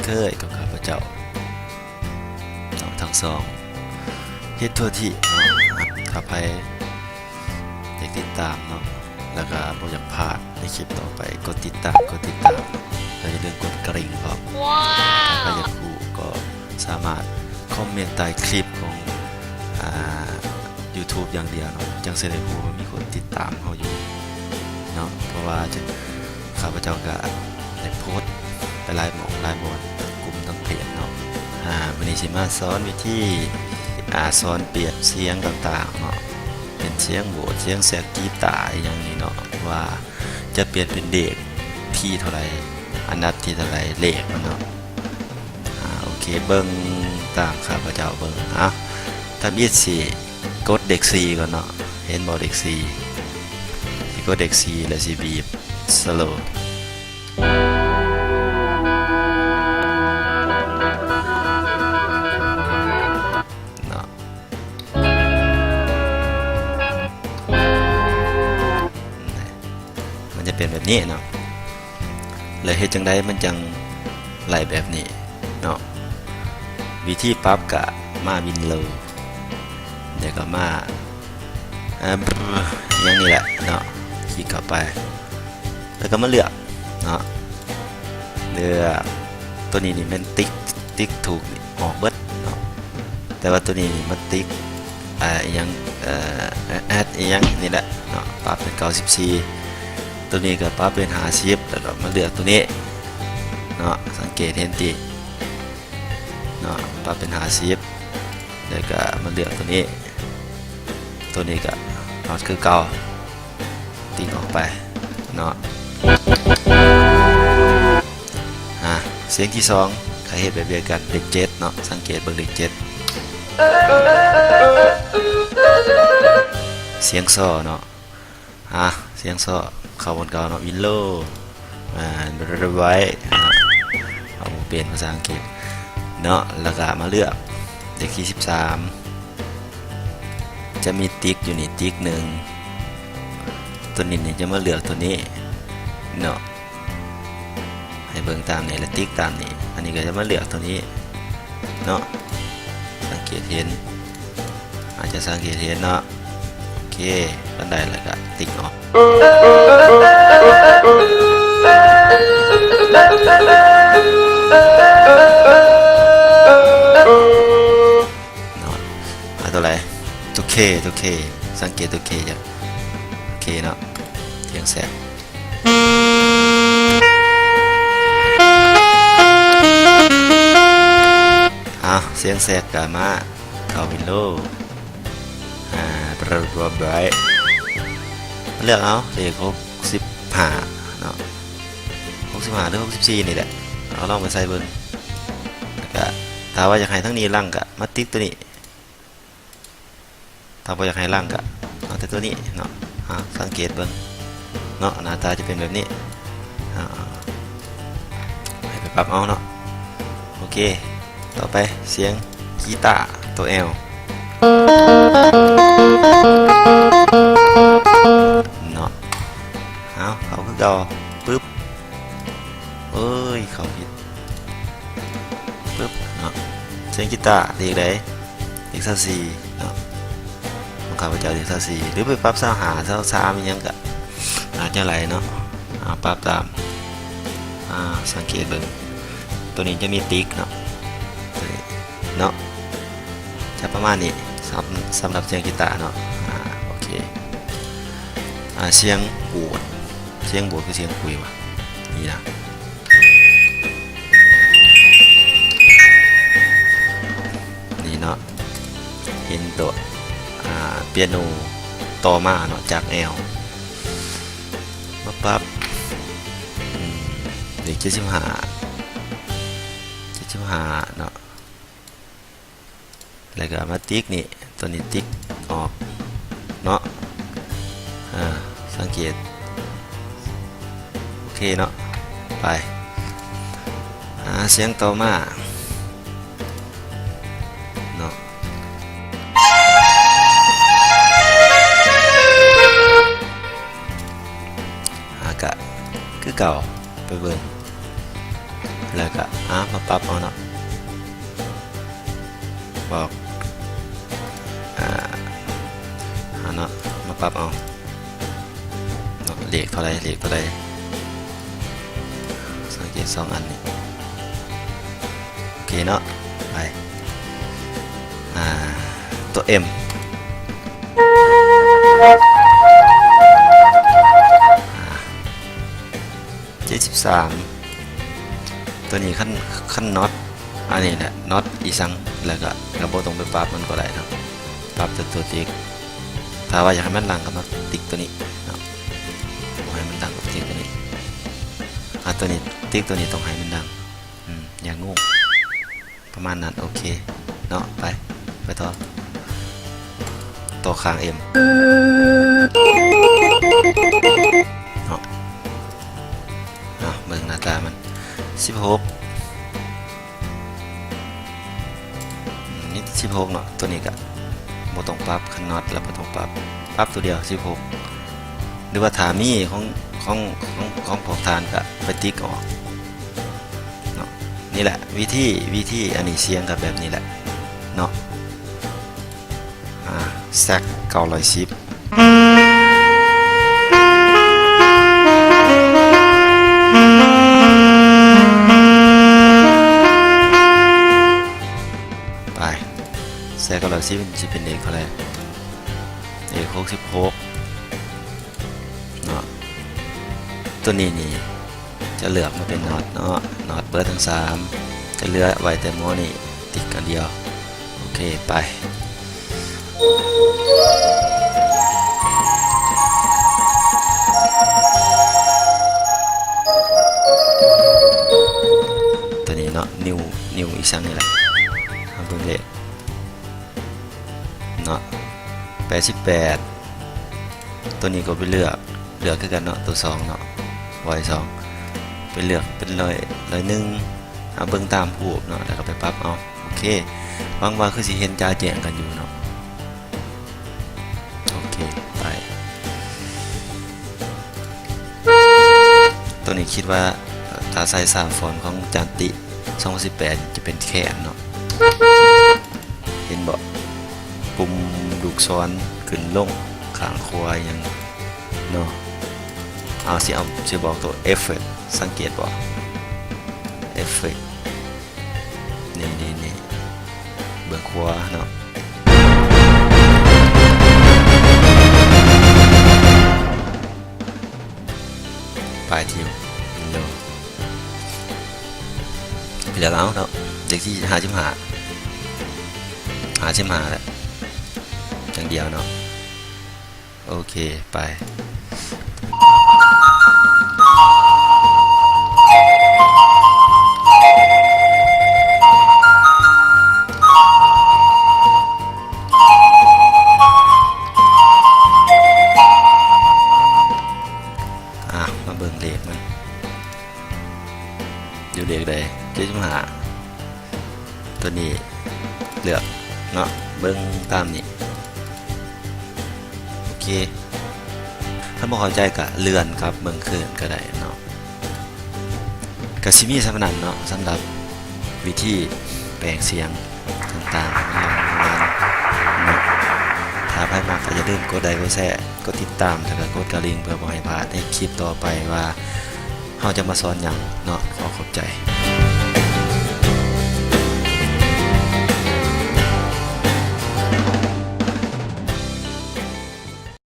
ເອີຍ ຂອງຂ້າພະເຈົ້າເນາະ ທັງສອງ ເຮັດທົ່ວທີບເນາະ. ຖ້າໃຜຢາກຕິດຕາມເນາະ ແລ້ວກະບໍ່ຢາກພາດໃນຄລິບຕໍ່ໄປ ກົດຕິດຕາມ ກົດຕິດຕາມ ແລ້ວຢ່າລືມກົດກະລິ່ງພ້ອມ. ຖ້າໃຜຢາກຮູ້ກໍສາມາດຄອມເມັນໃຕ້ຄລິບຂອງ ອ່າ ຢູທູບຢ່າງດຽວເນາະ ຈັ່ງຊິໄດ້ຮູ້ວ່າມີຄົນຕິດຕາມເຮົາຢູ່ເນາະ. ເພາະວ່າ ຂ້າພະເຈົ້າກະໄດ້ໂພສໄປຫຼາຍໝ່ອງຫຼາຍບ່ອນ ທັງກຸ່ມທັງເພຈເນາະ. ອາ ມື້ນີ້ຊິມາສອນວິທີ ອາ ສອນປ່ຽນສຽງຕ່າງໆເນາະ ເປັນສຽງໂຫວດ ສຽງແຊກກີຕາ ອີ່ຫຍັງນີ້ເນາະ ວ່າຈະປ່ຽນເປັນເລກທີເທົ່າໃດ ອັນດັບທີເທົ່າໃດ ເລກມັນເນາະ. ອາ ໂອເຄ ເບິ່ງຕາມຂ້າພະເຈົ້າເບິ່ງ. ອາ ທຳອິດຊິກົດເລກສີ່ກ່ອນເນາະ. ເຫັນບໍ່ເລກສີ່? ຊິກົດເລກສີ່ ແລ້ວຊິບີບສະໂລເນາະ. ມັນຈະເປັນແບບນີ້ເນາະ. ແລ້ວເຮັດຈັ່ງໃດມັນຈັ່ງໄຫຼແບບນີ້ເນາະ? ວິທີປັບກະມາວິນໂລ ແລ້ວກໍມາ ອາ ຫຍັງນີ້ແຫຼະເນາະ ຄລິກເຂົ້າໄປ ແລ້ວກໍມາເລືອກເນາະ. ເລືອກຕົວນີ້ນີ້ແມ່ນຕິກ ຕິກຖືກນີ້ອອກເບິດເນາະ. ແຕ່ວ່າຕົວນີ້ນີ້ມັນຕິກ ອາ ອີ່ຫຍັງ ເອີ ແອັດ ອີ່ຫຍັງນີ້ແຫຼະເນາະ ປັບເປັນເກົ້າສິບສີ່. ຕົວນີ້ກໍປັບເປັນຫ້າສິບ ແລ້ວກໍມາເລືອກຕົວນີ້ເນາະ. ສັງເກດເຫັນຕິເນາະ ປັບເປັນຫ້າສິບ ແລ້ວກໍມາເລືອກຕົວນີ້ ຕົວນີ້ກໍຮອດຄືເກົ່າ ຕິກອອກໄປເນາະ. ອາ ສຽງທີສອງ ຖ້າເຮັດແບບດຽວກັນ ເລກເຈັດເນາະ. ສັງເກດເບິ່ງເລກເຈັດ ສຽງຊໍເນາະ. ອາ ສຽງຊໍ ເຂົ້າບ່ອນເກົ່າເນາະ ວິນໂລ ອາ ໄວ້ ອາ ເອົາເປັນພາສາອັງກິດເນາະ. ແລ້ວກໍມາເລືອກເລກທີສິບສາມ ຈະມີຕິກຢູ່ນີ້ຕິກໜຶ່ງ ຕົວນີ້ນີ້ຈະມາເລືອກຕົວນີ້ເນາະ. ໃຫ້ເບິ່ງຕາມນີ້ ແລະ ຕິກຕາມນີ້. ອັນນີ້ກໍຈະມາເລືອກຕົວນີ້ເນາະ. ສັງເກດເຫັນ ອາດຈະສັງເກດເຫັນເນາະ. ໂອເຄ ຄັນໄດ້ແລ້ວກໍຕິກອອກ. ເນາະ ເອົາຕົວໃດ? ຕົວເຄ ຕົວເຄ ສັງເກດຕົວເຄ ໂອເຄເນາະ ສຽງແຊກ. ເອົາ ສຽງແຊກກະມາເຂົ້າວິນໂດ ອາ ເລືອກເອົາເລກຫົກສິບຫ້າເນາະ ຫົກສິບຫ້າ ຫຼື ຫົກສິບສີ່ນີ້ແຫຼະ ເອົາລອງໄປໃສ່ເບິ່ງ. ແລ້ວກະຖ້າວ່າຢາກໃຫ້ທາງນີ້ຫຼັ່ງກະມາຕິກຕົວນີ້ ຖ້າບໍ່ຢາກໃຫ້ຫຼັ່ງກະເອົາແຕ່ຕົວນີ້ເນາະ. ອາ ສັງເກດເບິ່ງເນາະ ໜ້າຕາຈະເປັນແບບນີ້. ອາ ໃຫ້ໄປປັບເອົາເນາະ. ໂອເຄ ຕໍ່ໄປສຽງກີຕາ ຕົວແອວເນາະ. ເອົາ ເຂົ້າຄືເກົ່າ ປຶບ ເອີຍ ເຂົ້າຜິດ ປຶບເນາະ. ສຽງກີຕາເລກໃດ? ເລກຊາວສີ່ເນາະ ຂອງຂ້າພະເຈົ້າເລກຊາວສີ່ ຫຼືໄປປັບຊາວຫ້າ ຊາວສາມ ອີ່ຫຍັງກະອາດຈະໄດ້ເນາະ. ອາ ປັບຕາມ ອາ ສັງເກດເບິ່ງ ໂຕນີ້ຈະມີຕິກເນາະ ໂຕນີ້ເນາະ ຈະປະມານນີ້ ສຳ ສຳລັບສຽງກີຕາເນາະ. ອາ ໂອເຄ ອາ ສຽງໂຫວດ ສຽງໂຫວດຄືສຽງຄຸຍຫວາ ນີ້ນະ ນີ້ເນາະ ເຫັນໂຕ ອາ ປຽໂນຕໍ່ມາເນາະ ຈາກແອວ ມາປັບ ອືມ ເລກເຈັດສິບຫ້າ ເຈັດສິບຫ້າເນາະ. ແລ້ວກໍມາຕິກນີ້ ຕົວນີ້ຕິກອອກເນາະ. ເອີ ສັງເກດ ໂອເຄເນາະ. ໄປຫາສຽງຕໍ່ມາເນາະ ຫາກະຄືເກົ່າ ໄປເບິ່ງ ເ ແລ້ວກໍ ອາ ມາປັບເອົາເນາະ ບອກ ອາ ເອົາເນາະ ມາປັບເອົາເນາະ ເລກເທົ່າໃດ ເລກເທົ່າໃດ ສັງເກດສອງອັນນີ້ ໂອເຄເນາະ ໄປ ອາ ຕົວເອັມ ອາ ເຈັດສິບສາມ ຕົວນີ້ຄັນ ຄັນນັອດອັນນີ້ແຫຼະ ນັອດອີ່ສັງ ແລ້ວກໍ ກໍບໍ່ຕ້ອງໄປປັບມັນກໍໄດ້ເນາະ ປັບແຕ່ຕົວຕິກ ຖ້າວ່າຢາກໃຫ້ມັນຫຼັງກໍມາຕິກຕົວນີ້ເນາະ ບໍ່ໃຫ້ມັນຫຼັງກໍຕິກຕົວນີ້ ອາ ຕົວນີ້ ຕິກຕົວນີ້ຕ້ອງໃຫ້ມັນຫຼັງ ອືມ ຢ່າງຸ່ງ ປະມານນັ້ນ ໂອເຄເນາະ ໄປ ໄປຕໍ່ ຕໍ່ຂ້າງເອັມເນາະ ເອົາ ເບິ່ງໜ້າຕາມັນ ສິບຫົກ ອືມ ມີແຕ່ສິບຫົກເນາະ ຕົວນີ້ກະບໍ່ຕ້ອງປັບ ຄັນນັອດແລ້ວບໍ່ຕ້ອງປັບ ປັບຕົວດຽວ ສິບຫົກ ຫຼືວ່າຖ້າມີຂອງ ຂອງ ຂອງ ຂອງພວກທ່ານກະໄປຕິກອອກເນາະ ນີ້ແຫຼະ ວິທີ ວິທີ ອັນນີ້ສຽງກະແບບນີ້ແຫຼະເນາະ ອາ ແຊັກເກົ້າຮ້ອຍສິບ ໄປ ແຊັກເກົ້າຮ້ອຍສິບ ມັນຊິເປັນເອກເທົ່າໃດ ເອກຫົກສິບຫົກເນາະ ຕົວນີ້ນີ້ ຈະເລືອກມາເປັນນັອດເນາະ ນັອດເບີດທັງສາມ ຈະເຫຼືອໄວ້ແຕ່ໝໍນີ້ຕິກອັນດຽວ ໂອເຄ ໄປ ຕົວນີ້ເນາະ ນິ້ວ ນິ້ວອີ່ສັງນີ້ແຫຼະ ເຮົາເບິ່ງເລກ ເນາະ ແປດສິບແປດ ຕົວນີ້ກໍໄປເລືອກ ເລືອກຄືກັນເນາະ ຕົວສອງເນາະ ວາຍສອງ ໄປເລືອກເປັນຮ້ອຍ ຮ້ອຍໜຶ່ງ ເອົາເບິ່ງຕາມຮູບເນາະ ແລ້ວກໍໄປປັບເອົາ ໂອເຄ ຫວັງວ່າຄືຊິເຫັນຈະແຈ້ງກັນຢູ່ເນາະ ໂອເຄ ໄປ ຕົວນີ້ຄິດວ່າ ເອີ ຖ້າໃສ່ສາມຟອນຂອງຈານຕິ ສອງພັນສິບແປດ ຈະເປັນແຄນເນາະ ເຫັນບໍ່? ປຸ່ມລູກສອນຂຶ້ນລົງຂ້າງຂວາຫຍັງເນາະ ເອົາ ຊິເອົາ ຊິບອກໂຕເອັບເຟັກ ສັງເກດບໍ່? ເອັບເຟັກ ນີ້ໆໆ ເບື້ອງຂວາເນາະ ປາຍທິວ ໂລ ເລືອກເອົາເນາະ ເລກທີຫ້າສິບຫ້າ ຫ້າສິບຫ້າແຫຼະ ຢ່າງດຽວເນາະ ໂອເຄ ໄປ ອາ ມາເບິ່ງເລກມັນ ຢູ່ເລກໃດ? ເຈັດສິບຫ້າ ຕົວນີ້ເລືອກເນາະ ເບິ່ງຕາມນີ້ ໂອເຄ ຄັນບໍ່ເຂົ້າໃຈກະເລື່ອນກັບເບິ່ງຄືນກະໄດ້ເນາະ ກະຊິມີສ່ຳນັ້ນເນາະ ສຳລັບວິທີແປງສຽງຕ່າງໆ ເນາະ ຖ້າໃຜມັກກະຢ່າລືມກົດໄລກ໌ ກົດແຊ ກົດຕິດຕາມ ແລ້ວກະກົດກະລິ່ງ ເພື່ອບໍ່ໃຫ້ພາດໃນຄລິບຕໍ່ໄປວ່າ ເຮົາຈະມາສອນຫຍັງເນາະ ຂໍຂອບໃຈ.